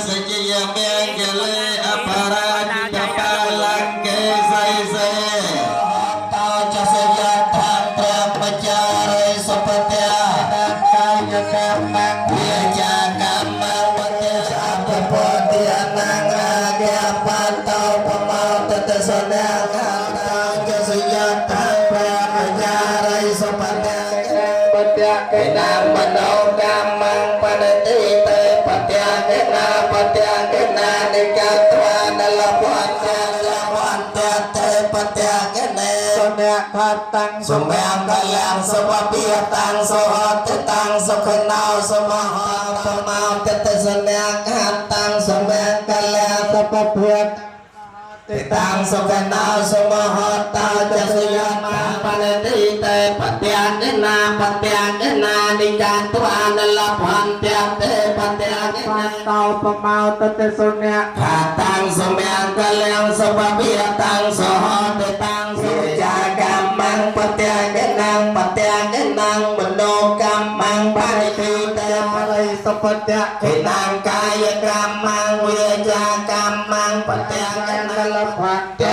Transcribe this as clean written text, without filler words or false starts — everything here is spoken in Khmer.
សជាមង្គលេ អបរាជិតបលង្កេសៃសេតោចសយថា ព្រះមចារិសុពតៈ កាយកម្ម វាចាកម្ម វតិអបពតិអនង្អាកបតោបមោតតសនៈ តោចសយថា ព្រះមចារិសុពតៈ បតៈកេណា មនោកម្មបនតិតេ បតៈកេណា បតៈកេណា និកត្វានលពន្តៈ លពន្តៈតេ បតៈកេនេ សនៈខតាំង សមង្គលាំង សុពពាតាំង សុហតិតាំង សុខណោ សមហតមោតត សនៈខតាំង សមង្គលាំង សុពពាតិតាំង សុខណោ សមហតោចសយមាបនតិតេ បត្យាកណា បត្យាកណា និកាត្វានលភន្តៈតេ បត្យាកណា តោបមោតតិសុនៈ ខាតាំង សមង្គលាំង សុពពាតាំង សុហតិតាំង សុចាកម្មង បត្យាកណា បត្យាកណា មនោកម្មង បរិតិតេ បរិសុបតៈ ខេណាង កាយកម្មង វិយាកម្មង បត្យាកណា លភន្ត